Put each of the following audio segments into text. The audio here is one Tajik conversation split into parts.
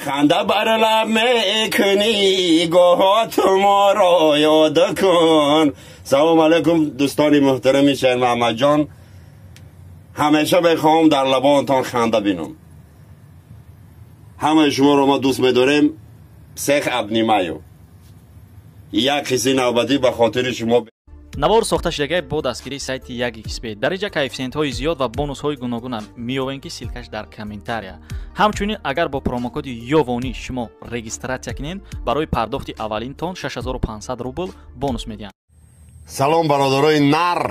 خنده بر لب میکنی گاهات ما را یاد کن. سلام علیکم دوستان محترم شیر محمد جان. همیشه بخوام در لبانتان خنده بینم. همه شما رو ما دوست میداریم. سخ ابنیمایو یک قصه نوبتی به خاطر شما. Навор сохта шудагай бо дастгирии сайти 1xb. Дар инҷа коэффисиентҳои зиёд ва бонусҳои гуногунам меёвем, ки ссылкаш дар комментария. Ҳамчунин агар бо промокоди Ёвонӣ шумо регистратсия кунед, барои пардохти аввалинтон 6500 рубл бонус медиҳанд. Салом бародарои нар.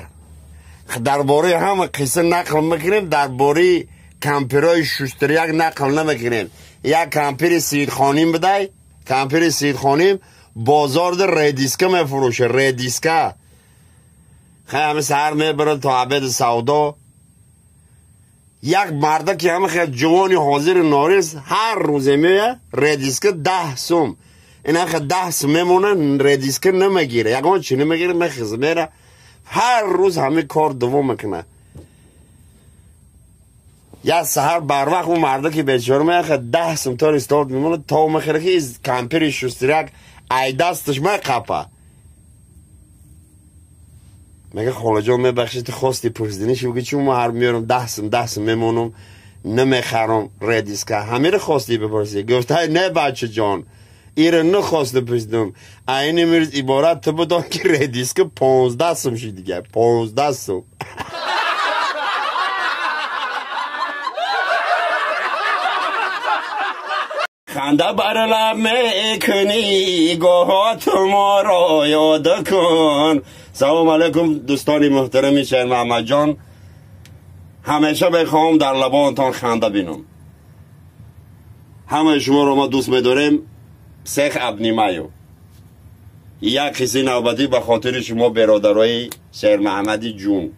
Дар бораи ҳама қисса нақл мекунем, дар бораи кампирои шуштиряк нақл намекунем. Як кампири Сидхоним бидай, кампири Сидхоним бозорда редиска мефурӯша, редиска. خیلی همه سهر میبرد تا عبد سودا. یک مرده که همه خیلی جوانی حاضر ناریس هر روز میه ردیسک 10 سوم. این خیلی 10 سوم میمونه، ردیسک نمیگیره، یکان چی نمیگیره، میخیزه میره. هر روز همه کار دوم میکنه. یا سهر بر وقت اون مرده که بیچاره میه خیلی 10 سوم تا استارت میمونه تا میخره که کمپیر شسترک ای دستش میقپه. میگه خاله جان میبخشید خواستی پرسیدنی بگی چون ما هر میارم 10 سوم 10 سوم میمونم نمیخرم ردیسکا، همه رو خواستی بپرسی؟ گفت نه بچه جان، ایره نخواسته پرسیدم. اینه میرز عبارت تو بدان که ردیسکا 15 سوم شد دیگه، 15 سوم. خنده بر لب میکنی گاهات ما را یاد کن. سلام علیکم دوستان محترم شیر محمد جان. همیشه بخوام در لبانتان خنده بینم. همه شما رو ما دوست میداریم. سخ ابنیمایو یک قصه نوبتی به خاطر شما برادرای شیر محمدی جون.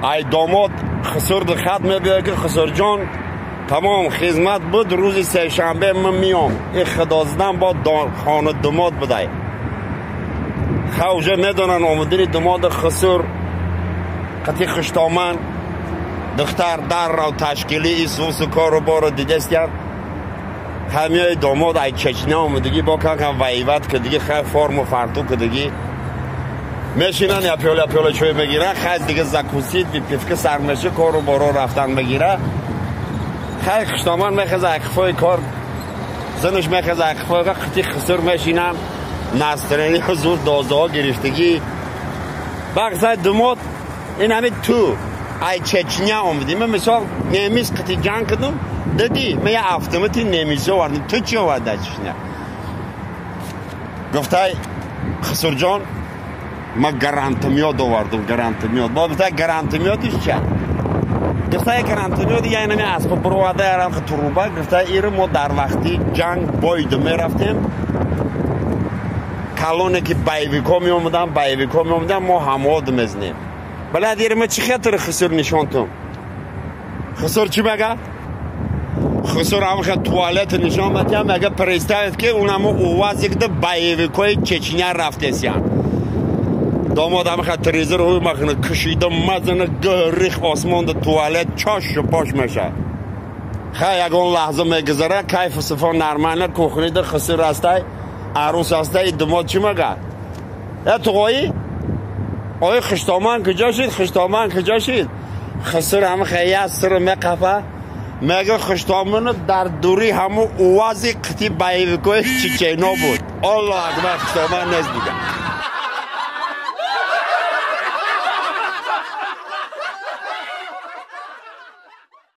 ای داماد خسر خط میبیه که خسر جان تمام خدمت بود، روز سه شنبه من میام. این خدا زدن با خانه دماد بدای. خوجه میدونن آمدنی دماد خسر قطی خشتامن دختر در را تشکیلی ایسوس کارو بارو دیدستیم. همیای داماد ای چچنه آمدگی با کن ویوت که دیگه خیلی فرم و فرتو که دیگه میشینن یا پیاله پیاله چوی میگیرن. خیلی دیگه زکوسید بی پیفکه سرمشه کارو بارو رفتن بگیره. خیلی خشتامان میخزه اکفای کار زنش میخزه اکفای کار خطی خسر میشینن نسترینی حضور دازده ها گرفتگی بغزای دماد. این همه تو ای چچنیا آمدی. من مثال نمیز قطی جنگ کدم دادی من یه افتمتی نمیزه آوردم، تو چی آورده چچنیا؟ گفته خسر جان من گرانتمیاد آوردم، گرانتمیاد. با گفته گرانتمیادش چه؟ گفته گرانتمیاد یه اینمی اسب برواده یارم که تروبه. گفته ایره ما در وقتی جنگ باید میرفتیم کلونه که بایویکا می آمدن، بایویکا می آمدن ما هماد میزنیم. بلد ایره ما چی خطر خسر نشانتم؟ خسر چی بگه؟ خسر هم خیلی توالت نشان بتیم مگه پرستایت که اونمو اوازی که بایویکای چچنیا رفته سیان. داماد هم خیلی تریزر روی مکنه کشیده مزنه گریخ آسمان ده توالت چاش و پاش میشه. خیلی یکون لحظه میگذره کیف صفا نرمانه کخنی ده خسر هسته عروس هسته. دماد چی مگه؟ یا تو قایی؟ آی خشتامان کجا شید؟ خشتامان کجا شید؟ خسر هم خیلی از سر میقفه میگه خشتامن در دوری همو اوازی قطی بایوکوی چیچینا بود. الله اکبر خشتامان نیست دیگه.